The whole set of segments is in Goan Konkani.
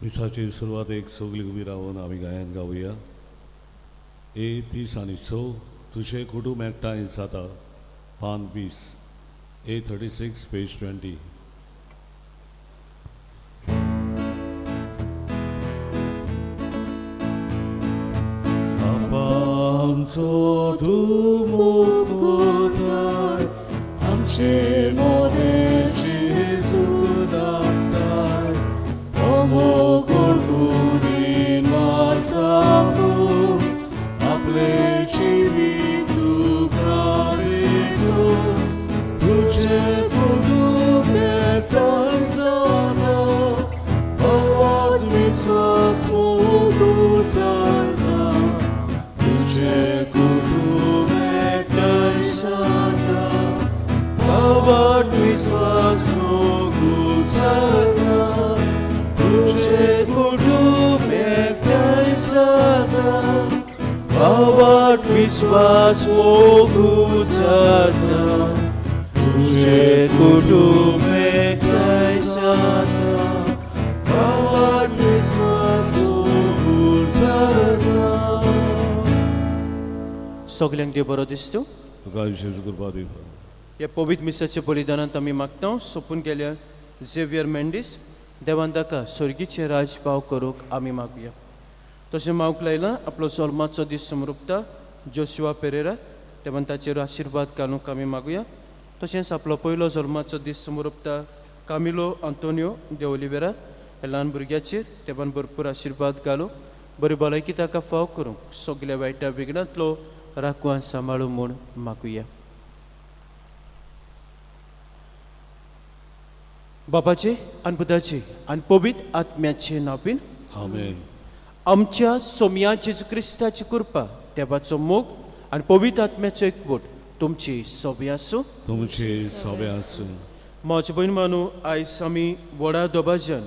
मिसाची सुरवातेक सगळीं उबी रावन आमी गायन गावया. ए 30 आनी 6 तुजें कुटूंब एकठांय जाता, पान 20, ए 36 पेज 20. बापा आमचो तूं मुकुताय, आमचे मोदें जेजू धाडटाय, अमोगुण कुडीन वासाकू, आपले जिवीत तुका भेटू, तुजें कुटूंब एकठांय जाता, भावार्थ विस्वास मोगू चलता, तुजें कुटूंब एकठांय जाता, भावार्थ विस्वास मोगू चलता, तुजें कुटूंब एकठांय जाता, भावार्थ विस्वास मोगू चलता, तुजें कुटूंब एकठांय जाता, भावार्थ विस्वास मोगू चलता. सगल्यांक देव बरो दिसतो. तुका जेजू कृपा दिवं. ह्या पवित्र मिसाच्या बलिदानांत आमी मागता, सोंपून गेल्या झेवियर मेंडीस देवान ताका स्वर्गीचे राज पाव करूंक आमी मागुया. तशें मावक लायला आपलो जल्माचो दीस समरुपता जोशुआ पेरेरा, देवान ताचेर आशिर्वाद घालूंक आमी मागुया. तशेंच आपलो पयलो जल्माचो दीस समरुपता कामिलो आंतोनियो दे ओलिवेरा, ह्या ल्हान भुरग्याचेर देवान भरपूर आशिर्वाद घालूं, बरी भलायकी ताका फाव करूंक, सगल्या वायटा विघ्नांतलो राखून सांबाळू म्हूण मागुया. बापाचे आनी पुताचे आनी पवित्र आत्म्याचे नांवान. आमेन. आमच्या सोमया जेजू क्रिस्ताची कृपा, देवाचो मोग आनी पवित्र आत्म्याचो एकवट तुमची सोबी आसूं. तुमचे सोबे आसूं. म्हजे भयण मानू, आयज आमी व्हडा दबाज्यान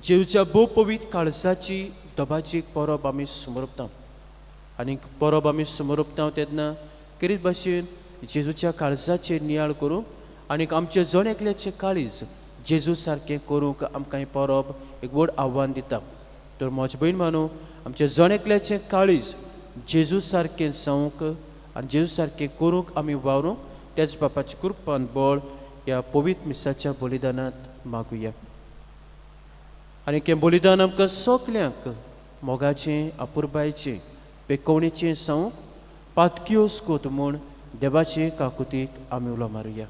जेजूच्या भोव पवित्र काळजाची दबाजी परब आमी समर्पता. आनी परब आमी समर्पता तेन्ना करीत भाशेन जेजूच्या काळजाचेर नियाळ करूंक आनी आमचे जण एकल्याचें काळीज जेजू सारकें करूंक आमकां हें परब एक व्हड आव्हान दिता. तर म्हजे भयण मानू, आमचें जण एकल्याचें काळीज जेजू सारकें जावंक आनी जेजू सारकें करूंक आमी वावरूंक त्याच बापाच्या कृपान बळ ह्या पवित्र मिसाच्या बलिदानांत मागुया. आनी हें बलिदान आमकां सगल्यांक मोगाचें, अपुरबायचें, पेकोवणेचें जावंक पातक्योस कोत म्हूण देवाचे काकुतीक आमी उलो मारुया.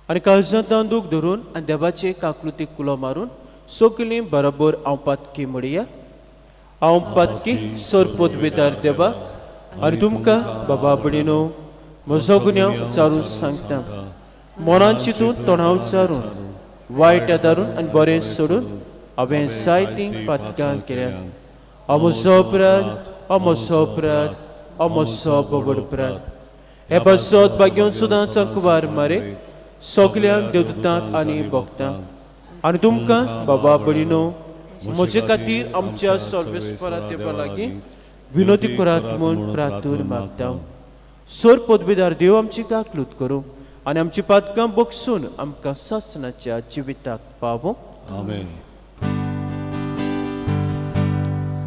आनी काळजांत दूख धरून आनी देवाचे काकलुतीक उलो मारून सगलीं बरोबर हांव पातकी म्हणया. हांव पातकी सर पदवेदार देवा आनी तुमकां बाबा भयणीनो म्हजो गुन्यांव चारून सांगता. मनान चिंतून, तोंडाव चारून, वायट आदारून आनी बरें सोडून हांवें जायतीं पातकां केल्यात. हांव म्हजो अपराध, हांव म्हजो अपराध, हांव म्हजो बोबड अपराध. हे पासत भाग्योन सुद्दां चकवार मारे सगल्यांक देवदूतांक आनी भोगता आनी तुमकां बाबा भयणीनो म्हजे खातीर आमच्या सर्वेस्परा देवा लागीं विनोदी करात म्हूण प्रार्थून मागता. सोर पदवीदार देव आमची काकलूत करूं आनी आमची पातकां बगसून आमकां सासणाच्या जिविताक पावूं. आमेन.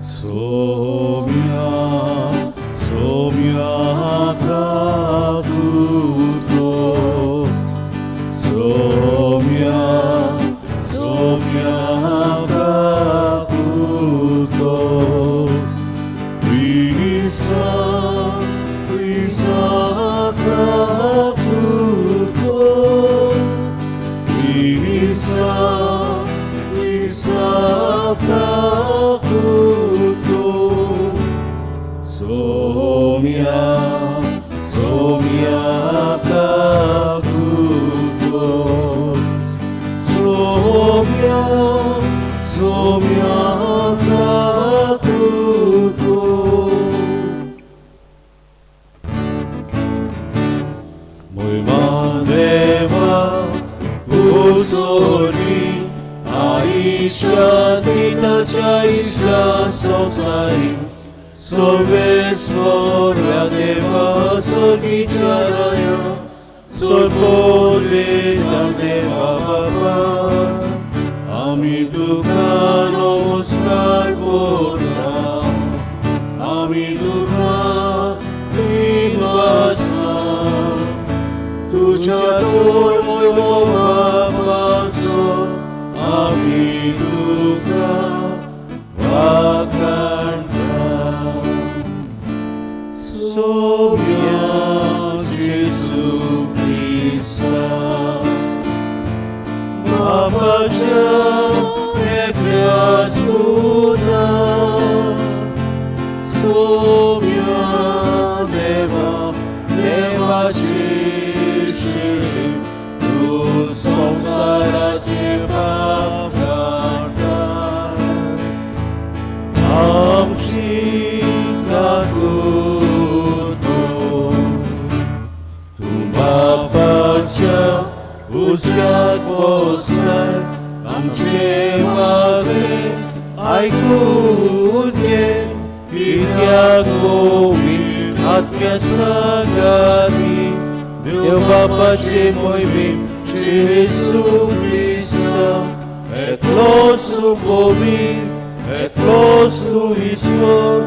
सोम्या सोम्या काकुतो, सोम्या सोम्या काकुतो, क्रिस्ता क्रिस्ता काकुतो, क्रिस्ता क्रिस्ता काकुतो, सोम्या सोम्या काकुतो, सोम्या सोम्या काकुतो. मोयमा देवा उसोनी आई शांती ताच्या इश्टा संवसारी सर्वेस्वरा देवा स्वर्गीच्या राया सोरपोदवेदार देवा बापा आमी तुका नमस्कार करता आमी तुका दिनवासता तुझ्या बापाचो आमी तुका वाखाणता सोम्या जेसू क्रिस्ता बाबाच्या एकल्याच पुता सोम्या देवा देवाची शिडी तूं संवसाराचे पाप काडटा आमची काकूत कर. तूं बापाच्या उजव्याक बसलाय आमचे मागणे आयकून घे कित्याक गोवी आत्म्या सांगाती देव बापाचे मोहिमेन जेसू क्रिस्ता एकलोच तूं गोविंद एकलोच तूं ईश्वर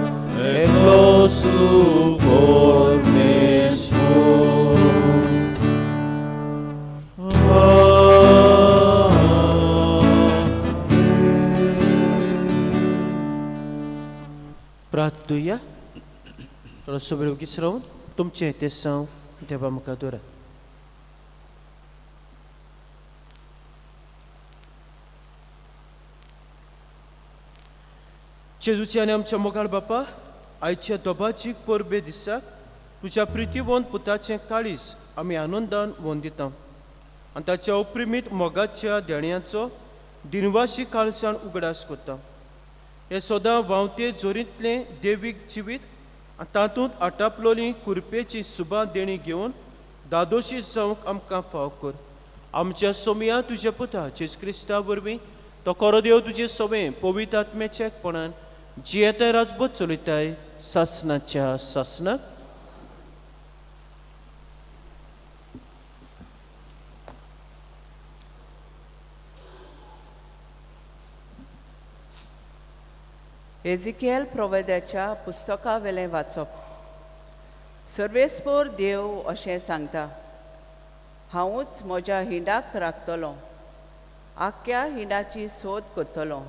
एकलोच तूं परमेश्वर. आमेन. प्रार्थुया. थोडोसो वेळ ओगीच रावन तुमचें तेसांव देवा मुखार दवरात. जेजूचे आनी आमच्या मोगाळ बापा, आयच्या दोबाजीक परबे दिसाक तुज्या प्रितीवंत पुताचें काळीज आमी आनंदान वंदिता आनी ताच्या अप्रिमीत मोगाच्या देण्याचो दिनवाशी काळजान उगडास करता. हे सदां व्हांवते जोरींतलें देवीक जिवीत आनी तातूंत आटापलोली कुरपेची सुबा देणी घेवन दादोशी जावंक आमकां फाव कर. आमच्या सोमया तुज्या पुता जेज क्रिस्ता वरवीं तो कोरो देव तुजे सवें पवित्र आत्म्याच्या एकपणान जियेताय राजबोध चलयताय सासनाच्या सासनाक. एजिकेल प्रोवेद्याच्या पुस्तकावेलें वाचप. सर्वेस्पोर देव अशें सांगता, हांवूच म्हज्या हिंडाक राखतलो, आख्ख्या हिंडाची सोद करतलो,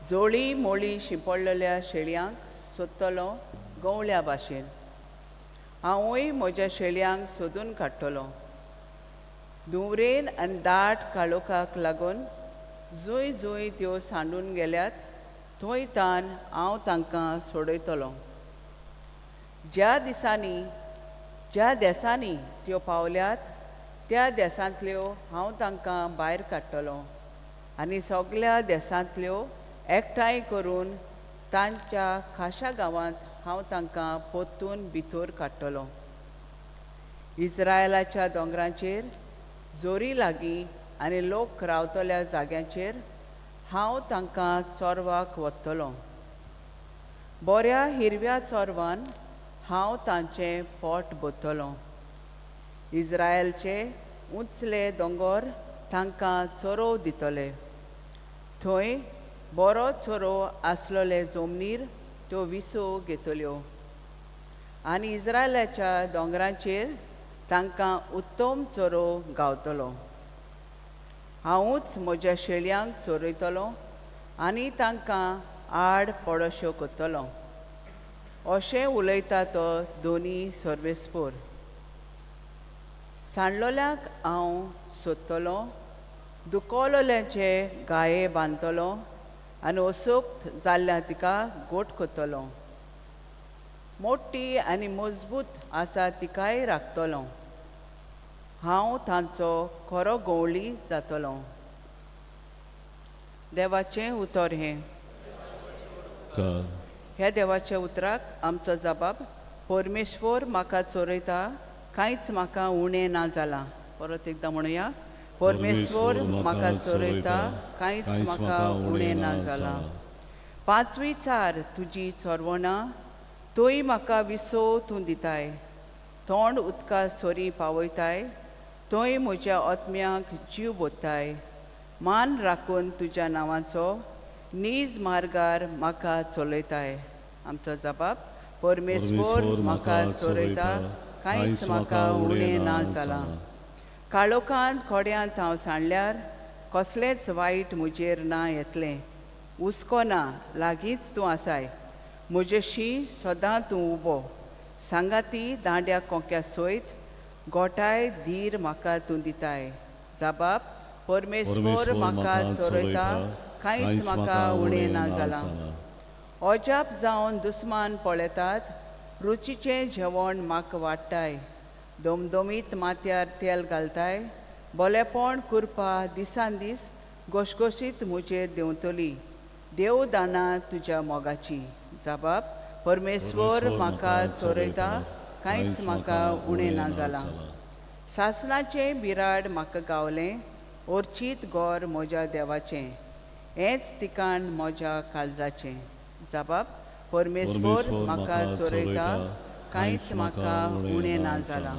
जोळी मोळी शिंपडलेल्या शेळयांक सोदतलो गवळ्या भाशेन. हांवूय म्हज्या शेळयांक सोदून काडटलो. धुंवरेन आनी दाट काळोखाक लागून जंय जंय त्यो सांडून गेल्यात थंय तान हांव तांकां सोडयतलो. ज्या दिसांनी ज्या देसांनी त्यो पावल्यात त्या देसांतल्यो हांव तांकां भायर काडटलो आनी सगल्या देसांतल्यो एकठांय करून तांच्या खाशा गांवांत हांव तांकां परतून भितर काडटलो. इस्रायलाच्या दोंगरांचेर जोरी लागीं आनी लोक रावतल्या जाग्यांचेर हांव तांकां चोरवाक वतलो. बऱ्या हिरव्या चोरवान हांव तांचें पोट भरतलो. इस्रायलचे उंचले दोंगोर तांकां चरोव दितले. थंय बरो चरोव आसलेले जमनीर त्यो विसव घेतल्यो आनी इस्रायलाच्या दोंगरांचेर तांकां उत्तम चरोव गावतलो. हांवूच म्हज्या शेळयांक चरयतलो आनी तांकां आड पडोश्यो करतलो, अशें उलयता तो दोनी सर्वेस्पोर. सांडलोल्यांक हांव सोदतलो, दुखवलोल्यांचे गाये बांदतलो आनी असोक्त जाल्ल्या तिका गोट करतलो. मोटी आनी मजबूत आसा तिकाय राखतलो. हांव तांचो खरो गवळी जातलो. देवाचें उतर हें. का ह्या देवाच्या उतराक आमचो जबाब, परमेश्वर म्हाका चोरयता, कांयच म्हाका उणें ना जालां. परत एकदां म्हणुया, परमेश्वर म्हाका चोरयता, कांयच म्हाका उणें ना जालां. पांचवी चार तुजी चोरवणां तूंय म्हाका विसव तूं दिताय, तोंड उदका सोरी पावयताय, थंय म्हज्या आत्म्याक जीव बोताय. मान राखून तुज्या नांवाचो नीज मार्गार म्हाका चलयताय. आमचो जबाब, परमेश्वर म्हाका चोरयता, कांयच म्हाका उणें ना जालां. काळोखांत खोड्यांत हांव सांडल्यार कसलेंच वायट म्हजेर ना येतलें. हुस्को ना, लागींच तूं आसाय. म्हजेशी सदां तूं उबो. सांगाती दांड्या कोंक्या सयत गोठाय धीर म्हाका तूं दिताय. जबाब, परमेश्वर म्हाका चोरयता, कांयच म्हाका उणें ना जालां. अजाप जावन दुस्मान पळयतात, रुचीचें जेवण म्हाका वाडटाय. दमदमीत माथ्यार तेल घालताय. बोलेपण कुरपा दिसान दीस घोशघोशीत म्हजेर देंवतली. देव दाना तुज्या मोगाची. जबाब, परमेश्वर म्हाका चोरयता, कांयच म्हाका उणें ना जालां. सासणाचें बिराड म्हाका गावलें, ओर्चीत गोर म्हज्या देवाचें, हेंच ठिकाण म्हज्या काळजाचें. जबाब, परमेश्वर म्हाका चोरयता, कांयच म्हाका उणें ना जालां.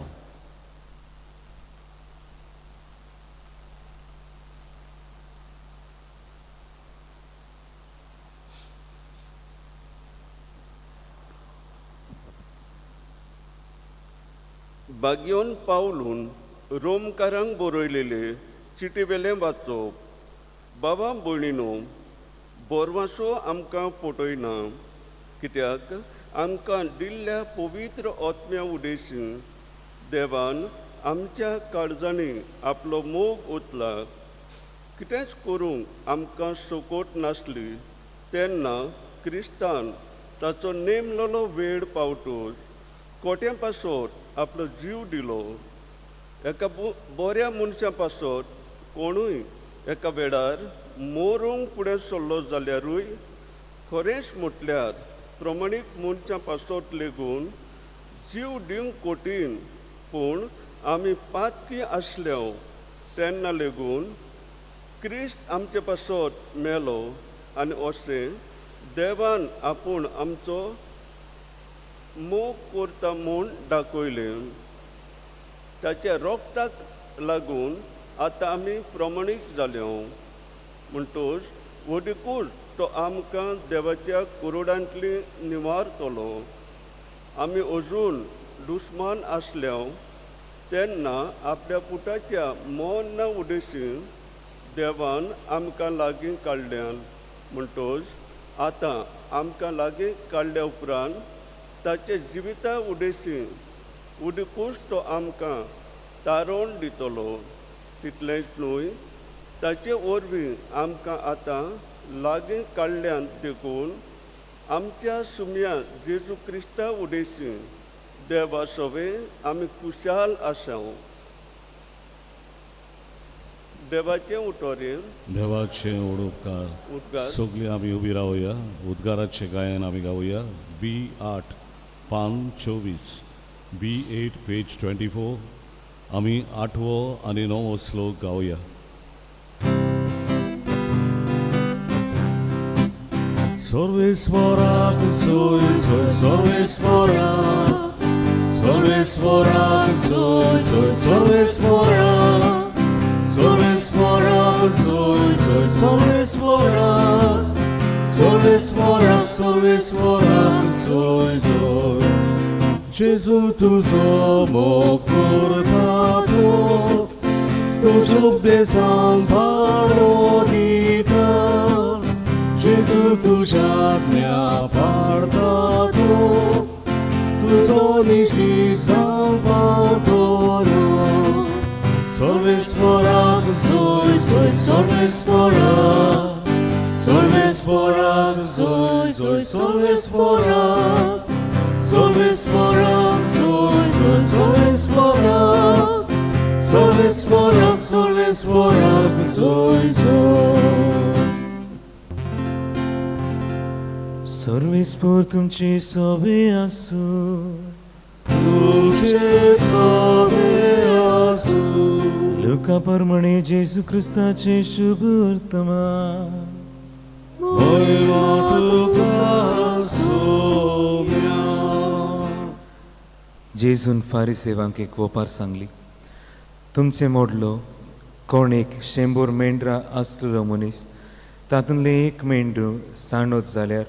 बाग्योन पावलून रोमकारांक बरयलेले चिटीवेलें वाचप. बाबा भयणीनो, बोरवासो आमकां फटयना, कित्याक आमकां दिल्ल्या पवित्र आत्म्या उदेशी देवान आमच्या काळजांनी आपलो मोग ओतला. कितेंच करूंक आमकां सोकोट नासली तेन्ना क्रिस्तान ताचो नेमलेलो वेळ पावतूच कोट्यां पासत आपलो जीव दिलो. एका बऱ्या मनशा पासत कोणूय एका वेळार मरूंक फुडें सरलो जाल्यारूय खरेंच म्हटल्यार प्रमाणीक मनशां पासत लेगून जीव दिवंक कठीण, पूण आमी पातकी आसल्या तेन्ना लेगून क्रिस्त आमचे पासत मेलो आनी अशें देवान आपूण आमचो मोग करता म्हूण दाखयलें. ताच्या रोगटाक लागून आतां आमी प्रमाणीक जाल्या, म्हणटूच वडिकूच तो आमकां देवाच्या कुरुडांतली निवारतलो. आमी अजून दुस्मान आसल्या तेन्ना आपल्या पुताच्या मरण उदेशी देवान आमकां लागीं काडल्यान, म्हणटूच आतां आमकां लागीं काडल्या उपरांत ताचे जिविता उदेशी उदकूच तो आमकां तारोण दितलो. तितलेंच न्हय, ताचे वरवीं आमकां आतां लागीं काडल्यान देखून आमच्या सुम्या जेजू क्रिस्ता उदेशी देवा सवें आमी खुशाल आसा. देवाचें उतोरें. देवाचे उपकार. उद्गार. सगळीं आमी उबी रावया. उद्गाराचें गायन आमी गावया. बी 8 पान 24, B8 page 24. आमी 8वो आनी 9वो श्लोक गावया. सर्वेस्वराक जोय जोय सर्वेस्वराक, सर्वेस्वराक जोय जोय सर्वेस्वराक, सर्वेस्वराक जोय जोय सर्वेस्वराक, सर्वेस्वराक सर्वेस्वराक जोय जोय. जेजू तुजो मोग करता तो, तुजो उपदेसान पाळो दिता. जेजू तुज्या आज्ञा पाळता तो, तुजो निशी सांबाळतो. सर्वेस्वराक जोय जोय सर्वेस्वराक, सर्वेस्वराक जोय जोय सर्वेस्वराक, सर्वेस्वराक जोय जोय सर्वेस्वराक, सर्वेस्वराक सर्वेस्वराक जोय जोय. सर्वेस्पोर तुमचे सोबे आसूं. तुमचे सोबे आसूं. लुका परमणे जेजू क्रिस्ताचे शुभ वर्तमान. महिमा तुका सोम्या. जेजून फारिसेवांक एक वोपार सांगली. तुमचे मोडलो कोण एक 100 मेंढरां आसलेलो मनीस तातूंतलें एक मेंढरू सांडत जाल्यार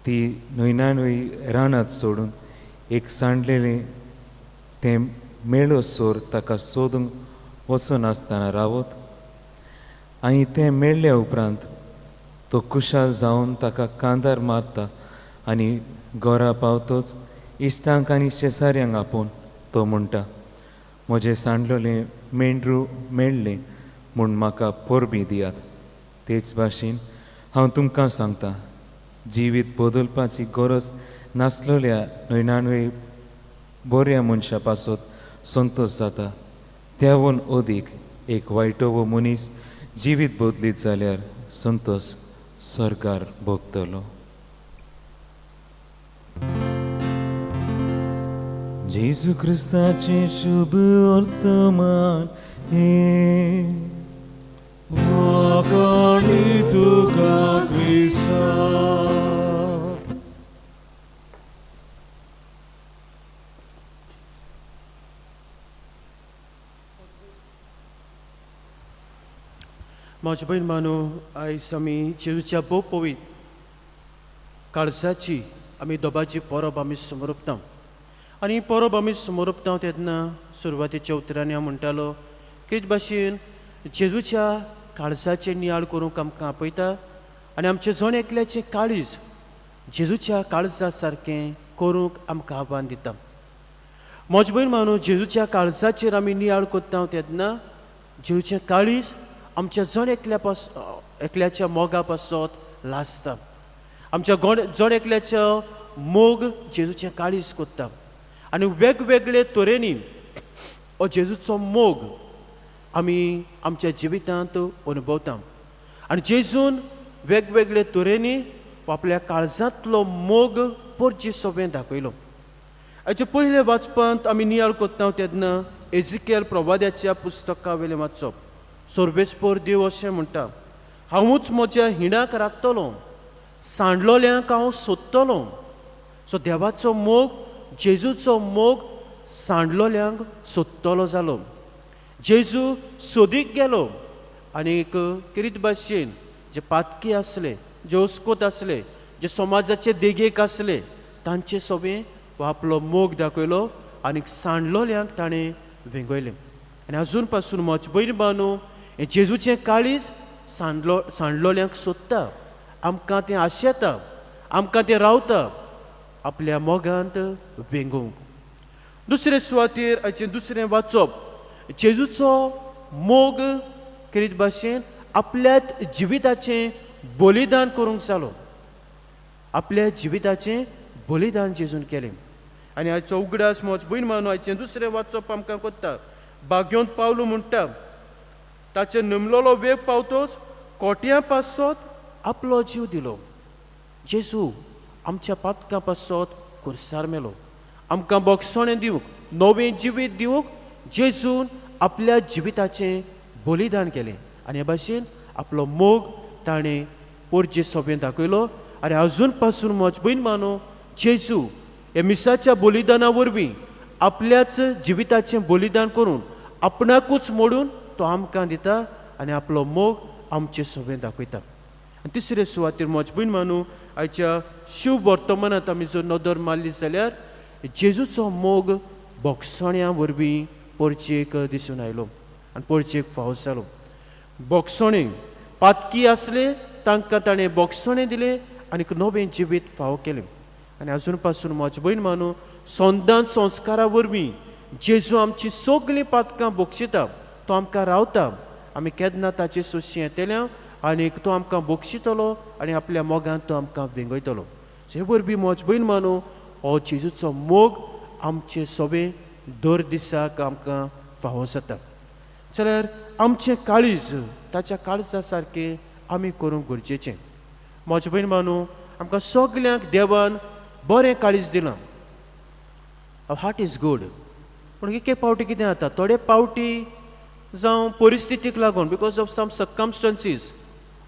ती न्हय रानांत सोडून एक सांडलेलें तें मेळो सोर ताका सोदूंक वचनासतना रावत आनी तें मेळ्ळ्या उपरांत तो खुशाल जावन ताका कांदार मारता आनी घरा पावतोच इश्टांक आनी शेजाऱ्यांक आपोवन तो म्हणटा, म्हजें सांडलेलें मेंढरू मेळ्ळें म्हूण म्हाका परबीं दियात. तेच भाशेन हांव तुमकां सांगता, जिवीत बदलपाची गरज नासलेल्या 99 बऱ्या मनशा पासत संतोश जाता, त्यावून अदीक एक वायटो मनीस जिवीत बदलीत जाल्यार संतोश सरकार भोगतलो. जेजू क्रिस्ताचें शुभ वर्तमान हें. वाखाणी तुका क्रिस्ता. म्हज्या भयण मानू, आयज आमी जेजूच्या भोव पवित्र काळजाची आमी दोबाची परब आमी समर्पता. आनी परब आमी समर्पता तेन्ना सुरवातेच्या उतरांनी हांव म्हणटालो कितें भाशेन जेजूच्या काळजाचें नियाळ करूंक आमकां आपयता आनी आमचें जण एकल्याचें काळीज जेजूच्या काळजा सारकें करूंक आमकां आव्हान दिता. म्हज्या भयण मानू, जेजूच्या काळजाचेर आमी नियाळ करता तेन्ना जेजूचें काळीज आमच्या जण एकल्या पास एकल्याच्या मोगा पासत लासता. आमच्या जण एकल्याचो मोग जेजूचें काळीज कोत्ता आनी वेगवेगळे तरेनी हो जेजूचो मोग आमी आमच्या जिवितांत अनुभवता. आनी जेजून वेगवेगळे तरेनी आपल्या काळजांतलो मोग पोरची सगळें दाखयलो. हाचे पयले वाचपांत आमी नियाळ कोत्ता तेन्ना एजिकेल प्रवाद्याच्या पुस्तका वयलें वाचप. सर्वेस्पोर देव अशें म्हणटा, हांवूच म्हज्या हिणाक राखतलो, सांडलोल्यांक हांव सोदतलो. सो देवाचो मोग, जेजूचो मोग सांडलोल्यांक सोदतलो जालो. जेजू सोदीक गेलो आनीक किरीत भाशेन जे पातकी आसले, जे ओस्कोत आसले, जे समाजाचे देगेक आसले, तांचे सगळें हो आपलो मोग दाखयलो आनीक सांडलोल्यांक ताणें वेंगयलें. आनी आजून पासून म्हज भयण बानू, हें जेजूचें काळीज सांडलोल्यांक सोदता, आमकां तें आशेता, आमकां तें रावता आपल्या मोगांत वेंगोवंक. दुसरे सुवातेर हाचें दुसरें वाचप, जेजूचो मोग किरीत भाशेन आपल्या जिविताचें बलिदान करूंक जालो. आपल्या जिविताचें बलिदान जेजून केलें. आनी हाचो उगडास म्हज भयण मानू हाचें दुसरें वाचप आमकां कोत्ता. बाग्योंत पावलो म्हणटा, ताचें नमलोलो वेग पावतोच कोट्यां पासत आपलो जीव दिलो. जेजू आमच्या पातकां पासत खुर्सार मेलो. आमकां बोगसणें दिवंक, नवें जिवीत दिवंक जेजून आपल्या जिविताचें बलिदान केलें. आनी हे भाशेन आपलो मोग ताणें पोरचे सोबें दाखयलो. आनी आजून पासून म्हज भयण मानू, जेजू हे मिसाच्या बलिदाना वरवीं आपल्याच जिविताचें बलिदान करून आपणाकूच मोडून तो आमकां दिता आनी आपलो मोग आमचे सोबें दाखयता. आनी तिसरे सुवातेर म्हज भयण मानू, आयच्या शिव वर्तमानांत आमी जर नदर मारली जाल्यार जेजूचो मोग बोगसण्या वरवीं पोरचेक दिसून आयलो आनी पोरचेक फावो जालो. बोगसणे पातकी आसले तांकां ताणें बोगसणें दिलें आनी नवें जिवीत फावो केलें. आनी आजून पासून म्हज भयण मानू, संदान संस्कारा वरवीं जेजू आमची सगळीं पातकां बक्षिता, तो आमकां रावता. आमी केन्ना ताचे सोशी येतले आनी तो आमकां बक्षितलो आनी आपल्या मोगान तो आमकां वेंगयतलो. हे वरवीं म्हज भयण मानू, हो जेजूचो मोग आमचे सोबे दर दिसाक आमकां फावो जाता. जाल्यार आमचें काळीज ताच्या काळजा सारकें आमी करूंक गरजेचें. म्हज्या भयण मानू, आमकां सगल्यांक देवान बरें काळीज दिलां. Our heart is good. पूण एक एक फावटी कितें जाता, थोडे फावटी जावं परिस्थितीक लागून, because of some circumstances,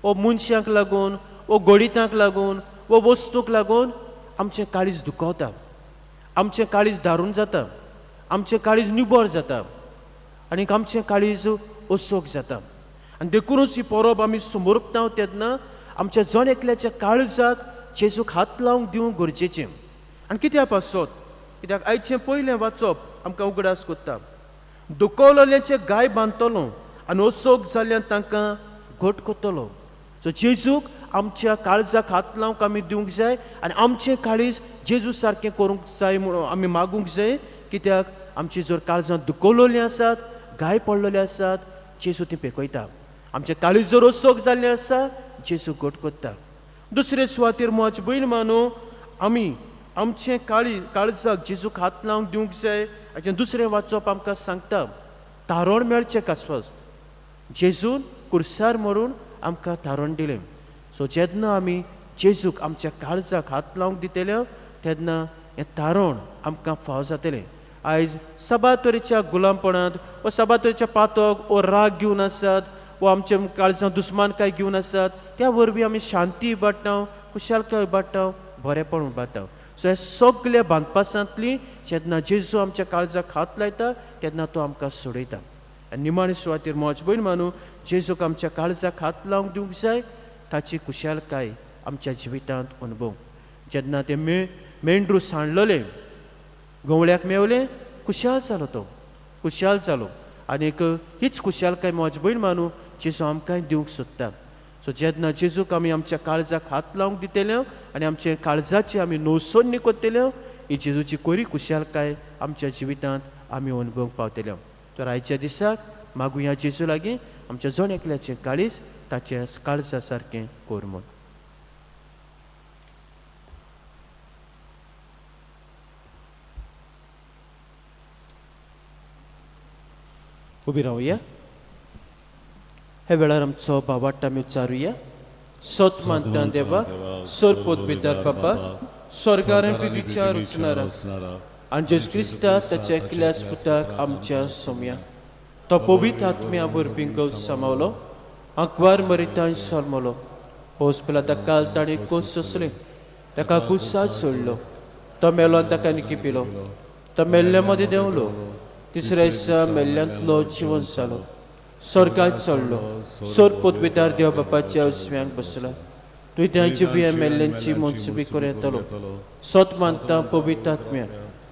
वो मनशांक लागून, वो गणितांक लागून, वो वस्तूंक लागून आमचें काळीज दुखवता, आमचें काळीज दारून जाता, आमचें काळीज निबर जाता. आनीक आमचें काळीज असोक जाता. आनी देखूनच ही परब आमी समर्पता तेन्ना आमच्या जण एकल्याच्या काळजाक जेजूक हात लावंक दिवंक गरजेचें. आनी कित्या पासत, कित्याक आयचें पयलें वाचप आमकां उगडास करता, दुखवलेल्याचे गाय बांदतलो आनी असोक जाल्ल्यान तांकां घट करतलो. सो जेजूक आमच्या काळजाक हात लावंक आमी दिवंक जाय आनी आमचें काळीज जेजू सारकें करूंक जाय म्हणून आमी मागूंक जाय. कित्याक आमची जर काळजां दुखवलेलीं आसात, गाय पडलेली आसात, जेजू ती पेकयता. आमचें काळीज जर असोक जाल्लें आसा, जेजू घट करता. दुसरे सुवातेर म्हज भयण मानू आमी आमचें काळजाक जेजूक हात लावंक दिवंक जाय. हाचें दुसरें वाचप आमकां सांगता, तारण मेळचें कासवास जेजून कुर्सार मरून आमकां तारण दिलें. सो जेन्ना आमी जेजूक आमच्या काळजाक हात लावंक दितले तेन्ना हें तारण आमकां फाव जातलें. आयज साबार तरेच्या गुलामपणांत वा साबार तरेच्या पातक वो राग घेवन आसात वा आमच्या काळजां दुस्मानकाय घेवन आसात, त्या वरवीं आमी शांती इबाडटा, खुशालकाय इबाडटा, बरेपण इबाडटा. सो हे सगळे बांदपासांतली जेन्ना जेजू आमच्या काळजाक हात लायता तेन्ना तो आमकां सोडयता. आनी निमाणे सुवातेर म्हज भयण मानू जेजूक आमच्या काळजाक हात लावंक दिवंक जाय, ताची खुशालकाय आमच्या जिवितांत अनुभव. जेन्ना ते मेंढरू सांडलेले गवळ्याक मेवले, खुशाल जालो, तो खुशाल जालो. आनीक हीच खुशालकाय म्हज भयण मानू जेजू आमकांय दिवंक सोदता. सो जेन्ना जेजूक आमी आमच्या काळजाक हात लावंक दितले आनी आमचे काळजाची आमी नवसोन्नी करतले, ही जेजूची कोरी खुशालकाय आमच्या जिवितांत आमी अनुभवंक पावतले. तर आयच्या दिसाक मागुया जेजू लागीं आमच्या जण एकल्याचें काळीज ताच्या काळजा सारकें कर म्हूण. उबी रावया. हे वेळार आमचो भावार्थ आमी उच्चारुया. सत मानता देवा, सोर पदवीदार बाबा, स्वर्गार पृथ्वीच्या रचणारा आनी जेजू क्रिस्ता ताच्या एकल्याच पुताक आमच्या सोम्या, तो पवित्र आत्म्या वरवीं गवत सामावलो, आंकवार मरितांय सोलमलो, होसपेला ताका ताणें कोस सोंसलें, ताका कुसाद सोडलो, तो मेलो आनी ताका निकी पिलो, तो मेल्ल्या मदीं देंवलो, तिसऱ्या दिसा मेल्ल्यांतलो जिवन जालो, स्वर्गात चडलो, सोर पदवीदार देव बापाच्या उजव्यांक बसला, तुवें तांची बियां मेल्ल्यांची मनसुबी करूं येतलो. सत मानता पवित्र आत्म्या,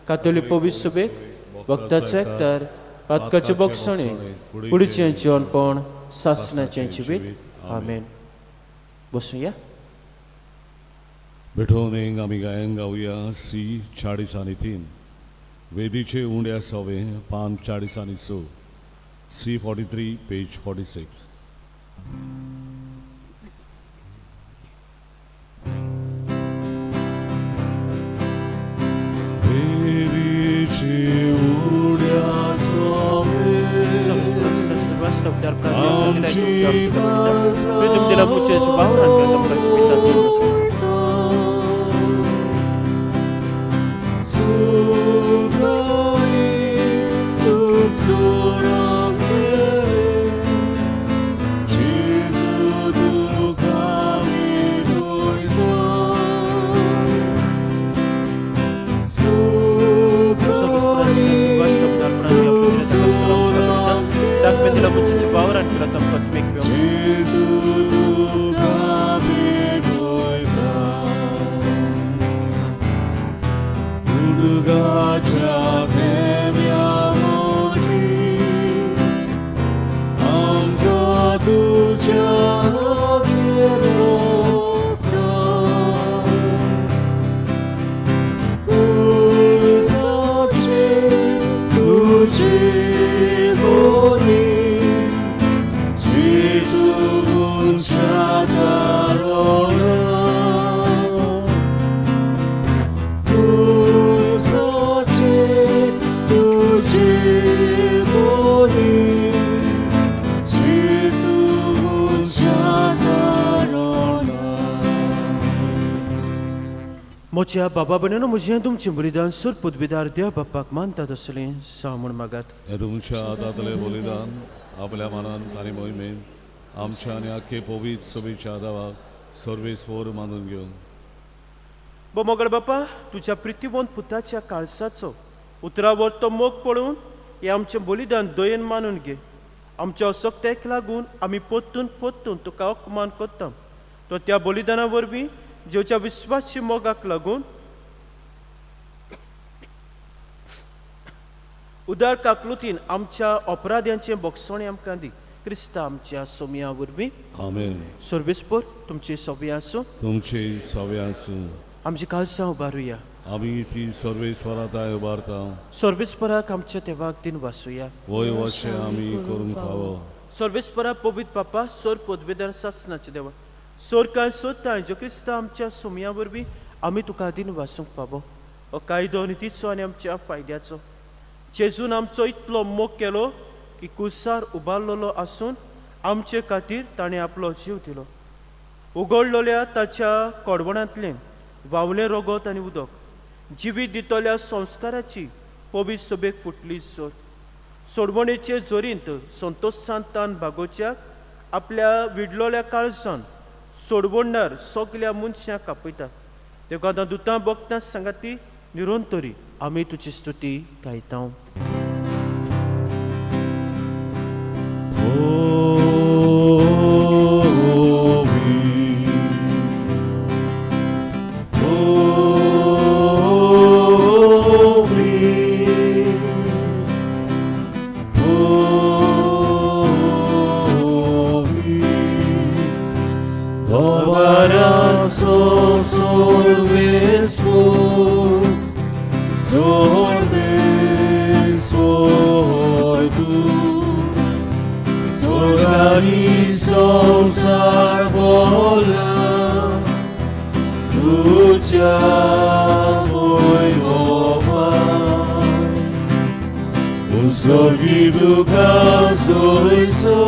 कातोली पवित्र सुबेक, वखदाचो एकतार, पातकाचें बक्षणे, कुडीचें जिवनपण, सासणाचें जिवीत. आमेन. बसुया. भेटोवन एक आमी गायन गावया सी 43, वेदीचे उंड्या सवे पान 46, सी 43 पेज 46. वेदीचे उड्या सवे म्हज्या बाबा भयणीनो, म्हजें तुमचें बलिदान सुर पदवीदार देव बाप्पाक मानतात असलें जावं म्हूण मागात. हे तुमच्या हातांतलें बलिदान आपल्या मनान आनी मोहिमेन आमच्या आनी आख्खे पवित्र सभेच्या देवाक सर्वेस्वर मानून घेवन मोगळ बापा, तुज्या प्रितीवंत पुताच्या काळसाचो उतरावर तो मोग पळोवन हें आमचें बलिदान दयेन मानून घे. आमच्या असक्तेक लागून आमी पोत्तून पोत्तून तुका अपमान करता. तो त्या बलिदाना वरवीं जेवच्या विस्वासी मोगाक लागून उदार काकलुतीन आमच्या अपराध्यांचें बोगसणें आमकां दी. क्रिस्ता आमच्या सोमया वरवीं. आमेन. सर्वेस्पर तुमचे सोबे आसूं. तुमचे सवे आसूं. आमची काळजां उबारुया. आमी ती सर्वेस्वराताय उबारता. सर्वेस्पराक आमच्या देवाक दिन वासूया. वय वशें आमी करूंक फावो. सर्वेस्परा पवित्र बापा सर पदवेदार सासनाचे देवा सर कांय सोदताय जो क्रिस्ता आमच्या सोमया वरवीं आमी तुका दिन वासूंक फावो. हो कायदो नितीचो आनी आमच्या फायद्याचो. जेजून आमचो इतलो मोग केलो की कुसार उबारलेलो आसून आमचे खातीर ताणें आपलो जीव दिलो. उगडलेल्या ताच्या कडवणांतलें व्हांवलें रगत आनी उदक जिवीत दितल्या संस्काराची पवित्र सभेक फुटली सोर. सोडवणेचे जोरींत संतोशान तान भागोवच्याक आपल्या विडलोल्या काळजान सोडवणदार सगल्या मनशांक कापयता. देखून आतां दुतां भक्तां सांगाती निरंतरी आमी तुजी स्तुती गायता. संसार बोला तुझ्या उत्सर्गी तुका सोयसो,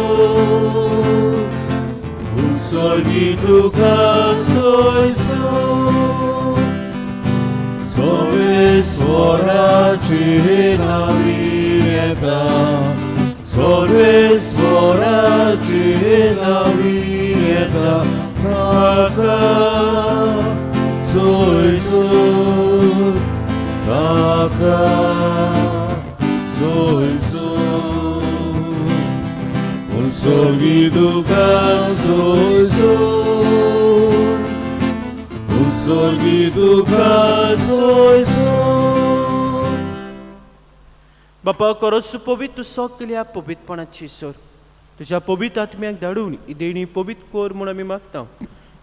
उत्सर्गी तुका सोयसो, सर्वेश्वराचे नावी येता, सर्वेश्वराचे नावी येता, ताका सोयसो, ताका सोयसो, उत्सर्गी तुका सोयसो, उत्सर्गी तुका सोयसो. बापा करोस पवित्र सगल्या पवित्रपणाची सर तुज्या पवित्र आत्म्याक धाडून ही देणी पवित्र कर म्हूण आमी मागता.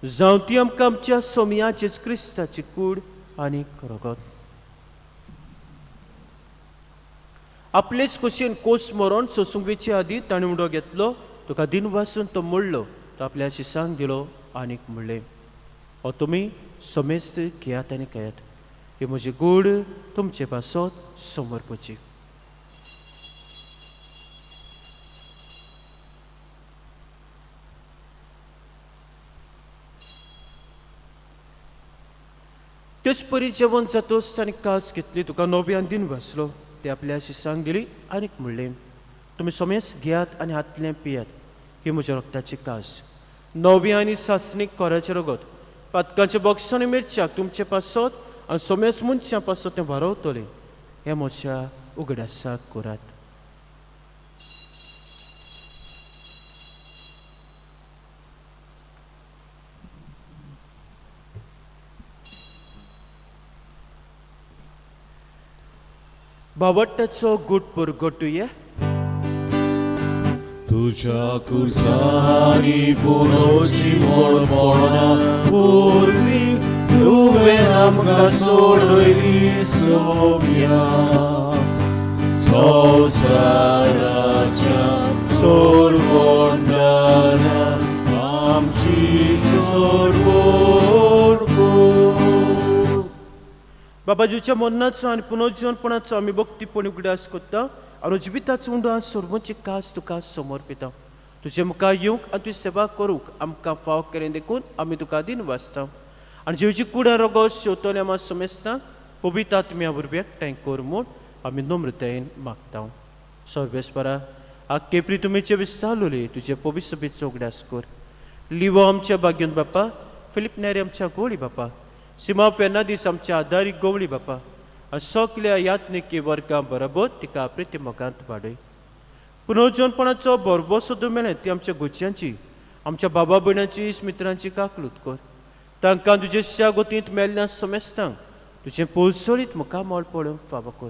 जावं ती आमकां आमच्या सोमया जेज क्रिस्ताची कूड आनी रगत. आपलेच कुशीन कोस मरोन सोसूंक वेचे आदीं ताणें उडो घेतलो, तुका दिन वासून तो मोडलो, तो आपल्या शिसांक दिलो आनीक म्हणलें, हो तुमी समेस्त घेयात आनी खेयात, ही म्हजी गूड तुमचे पासत समर्पची. तेच परी जेवण जातोच ताणें कास घेतली, तुका नव्यान दिन वाचलो, ते आपल्या शिसांक दिली आनीक म्हणलें, तुमी समेस घेयात आनी हातलें पियात, ही म्हज्या रक्ताची कास, नवी आनी सासणीक कोराचें रगत, पातकांचें बॉक्स आनी मिरच्याक तुमचे पासत आनी समेस मनशां पासत तें वारवतलें, हें म्हज्या उगडासाक करात. बावट्टाचो गुट पुरगटुया. तुझ्या कुर्सानी पुनोची मोडपणा पूर्वी तुवें आमकां सोडयली सोम्या, संवसाराच्या सोडवणदारा आमची सोडवण कर. बाबाजीच्या मरणाचो आनी पुनर्जीवनपणाचो आमी भक्तीपणी उगडास करता आनी जिविताचो उंडो आनी सर्वांची कास तुका समर्पिता. तुजे मुखार येवंक आनी तुजी सेवा करूंक आमकां फाव केलें देखून आमी तुका दिन वाचता आनी जेवची कुडां रोगो शेवतले आमा समेस्ता पवित्र आत्म्या वरवीं एकठांय कर म्हूण आमी नम्रतायेन मागता. सर्वेस्परा आख्खे प्रितुमेचे विस्तारलोले तुजे पवित्र सभेचो उगडास कर. लिवो आमच्या भाग्योन बापा, फिलीप नेरी आमच्या गोळी बापा, सिमा फेर्नादीस आमच्या आदारी गोवळी बापा, आनी सगल्या यात्निकी वर्गां बरोबर तिका प्रिती मोगांत वाडय. पुनर्जनपणाचो बरोबर सुद्दां मेळ्ळें ती आमच्या गुच्यांची, आमच्या बाबा भयणांची, मित्रांची काकलूत कर. तांकां तुजे गोतींत मेल्ल्या समेस्तांक तुजें पोलसोळीत मुखामळ पळोवंक फावो कर.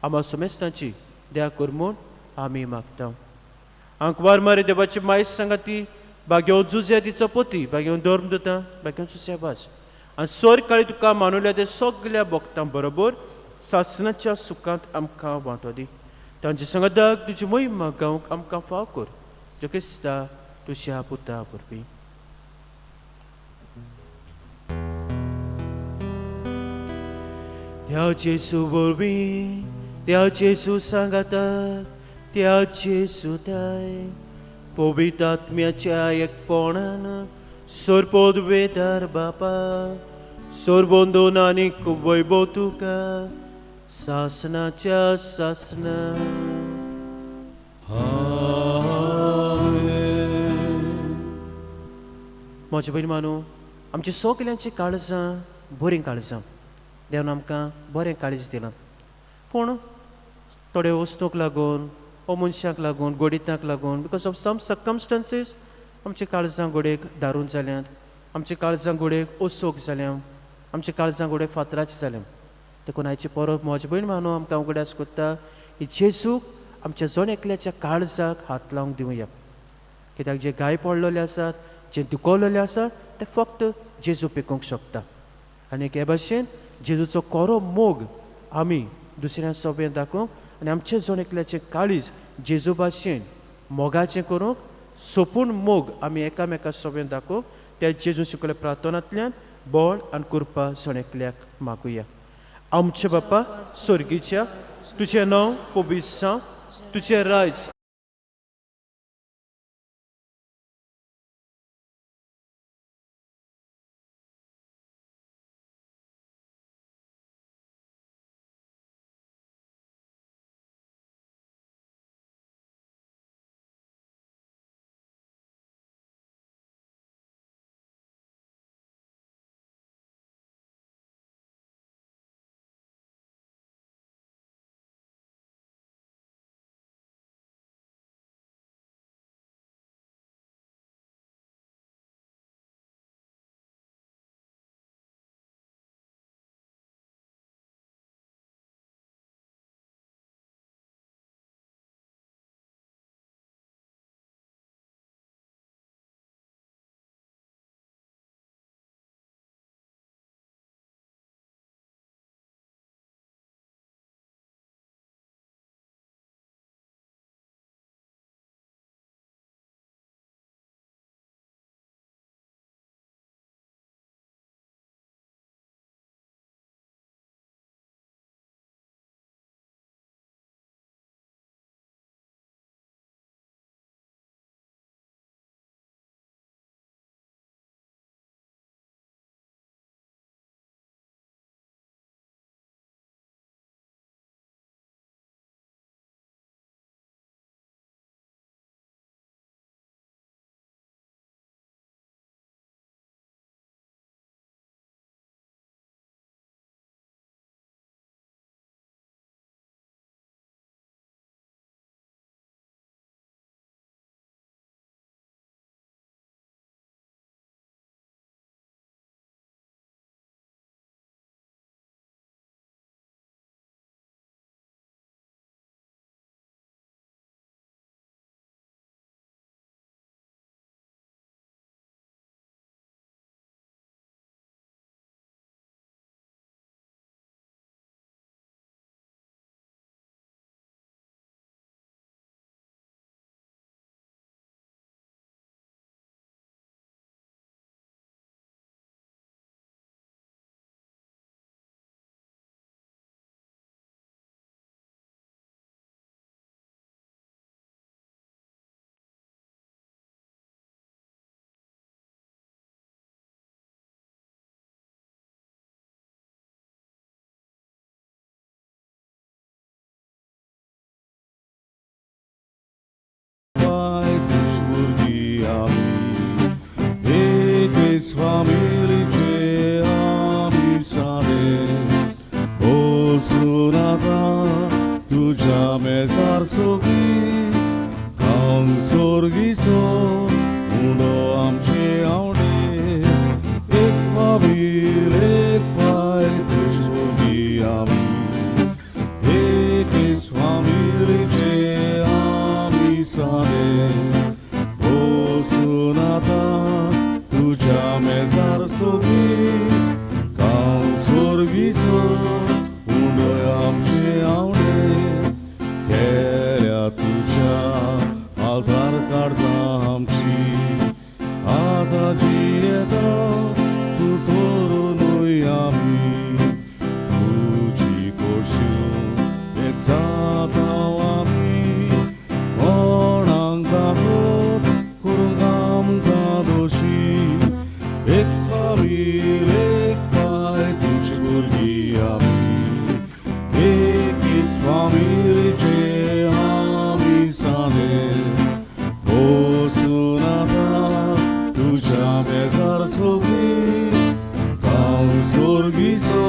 आम्हा समेस्तांची दया कर म्हूण आमी मागता. आंकवार मारी देवाची मायस सांगाती, बागेवन जुजे तिचो पती, बागेवन धर्म दिता, बागेवन जुजे वाज आनी सोर काळी तुका मानुल्या ते सगल्या भक्तां बरोबर सासणाच्या सुखांत आमकां वांटो दी. तांचे सांगाताक तुजी मोहिमा गावंक आमकां फाव कर, जो क्रिस्ता तुज्या पुता वरवीं. त्या जेसू वरवीं, त्या जेसू सांगाता, त्या जेसू ताय पवित्र आत्म्याच्या एकपणान, सरपदवेदार बापा, सरबंदून आनी वैभव तुका सासनाच्या सासना. आमेन. म्हज्या भयणी मानू, आमची सगल्यांची काळजां बरीं काळजां. देवान आमकां बरें काळीज दिलां, पूण थोडे वस्तूंक लागून ओ मनशांक लागून, गोडितांक लागून, because of some circumstances आमची काळजां घडयेक दारून जाल्यांत, आमची काळजां घडयेक असोक जाल्या, आमची काळजां घडये फातराची जाल्या. देखून आयची परब, म्हज्या भयण मानू, आमकां उगडास करता की जेजूक आमच्या जण एकल्याच्या काळजाक हात लावंक दिवया, कित्याक जे गाय पडलेले आसात, जे दुखवलेले आसात, ते फक्त जेजू पिकोवंक शकता. आनी हे भाशेन जेजूचो कोरो मोग आमी दुसऱ्या सोबेन दाखोवंक आनी आमचे जण एकल्याचें काळीज जेजू भाशेन मोगाचें करूंक, सोपून मोग आमी एकामेका सोबेन दाखोवंक, त्या जेजू शिकयल्या प्रार्थनांतल्यान बळ आनी कृपा जण एकल्याक मागुया. आमचे बापा स्वर्गीच्या, तुजें नांव फोबीस जावं, तुजें रायज तुज्या मेजार सोगी काम सोर्गीचो उंडय आमचे आवडे केल्या तुज्या आधार काडता आमची आतां जियेता तूं धरुनूय आमी तुजी कोश्यो एक जाता आमी कोणाक दाखोत करूंक आमकां दोशी एक फामील एक पाय तुजी भुरगीं आमी एकीच फामिलीचे आमी साने बसून आतां तुज्या मेजार सोबी गांव सोर्गीचो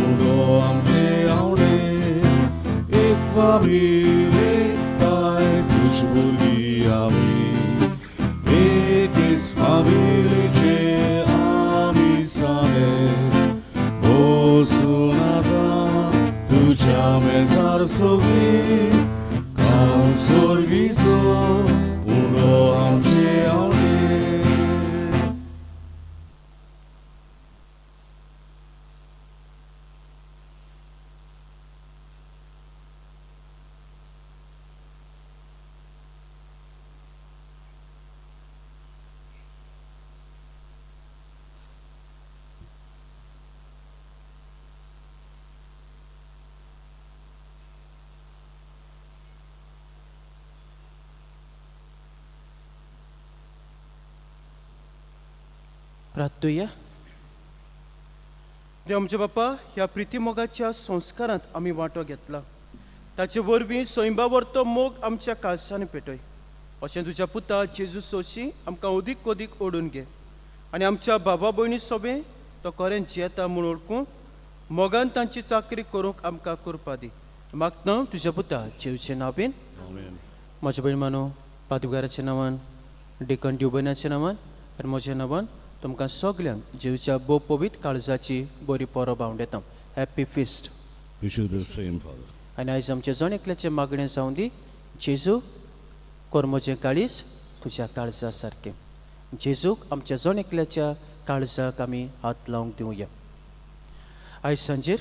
उडो आमचे आवडे एक फामील एक पाय तुजी भुरगीं आमी एकीच फामिलीचे आमी साने बसून आतां तुज्या मेजार सोबी गांव सोर्गीचो उडो आमचे आवडे. प्रार्थुया. देव आमच्या बापा, ह्या प्रितीमोगाच्या संस्कारांत आमी वांटो घेतला, ताचे वरवीं सैंबा तो मोग आमच्या काळसांनी पेटय. अशें तुज्या पुता जेजू सोशी आमकां अदीक अदीक ओडून घे आनी आमच्या बाबा भयणी सोबें तो खरें जियेता म्हूण वळखून मोगान तांची चाकरी करूंक आमकां करपा दी. मागता तुज्या पुता जेवचे नांवेन. आमेन. म्हज्या भयण मानो, पादुगाराच्या नांवान, डिकन ड्युबनाच्या नांवान आनी म्हज्या नांवान तुमकां सगल्यांक जेवच्या भोव पवित्र काळजाची बरी परब हांव दिता. Happy feast. Wish you the same, Father. आनी आयज आमचें जण एकल्याचें मागणें जावं दी, जेजू कर म्हजें काळीज तुज्या काळजा सारकें. जेजूक आमच्या जण एकल्याच्या काळजाक आमी हात लावंक दिवया. आयज सांजेर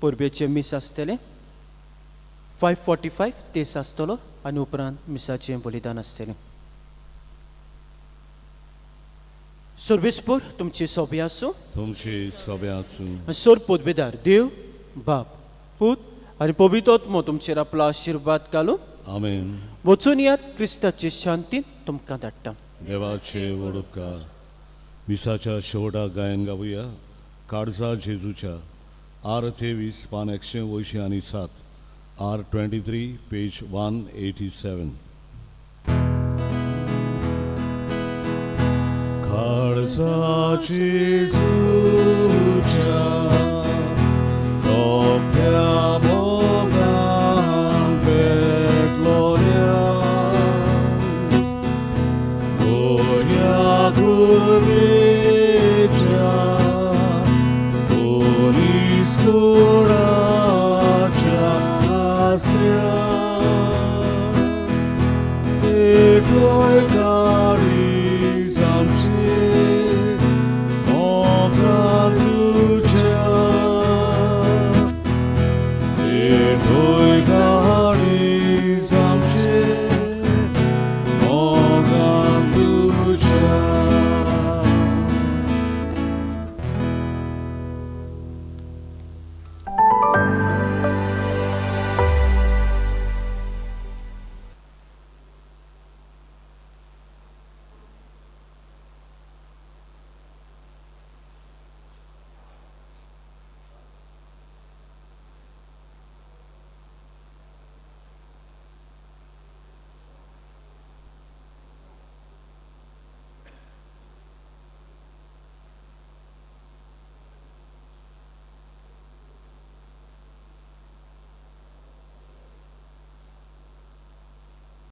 परबेचें मीस आसतलें. 5:45 तेस आसतलो आनी उपरांत मिसाचें बलिदान आसतलें. सर्वेस्पोर तुमची सोबी आसूं. तुमचे सगळे आसूं. सोर पदवेदार देव बाप पूत आनी पवित्र तुमचेर आपलो आशिर्वाद घालूं. आमेन. वचून यात, क्रिस्ताचे शांतीन तुमकां धाडटा. देवाचे व्हड उपकार. मिसाच्या शेवटाक गायन गावया काळजा जेजूच्या, आर 23 पान 187, आर 23 पेज 187. काळजा जेजू.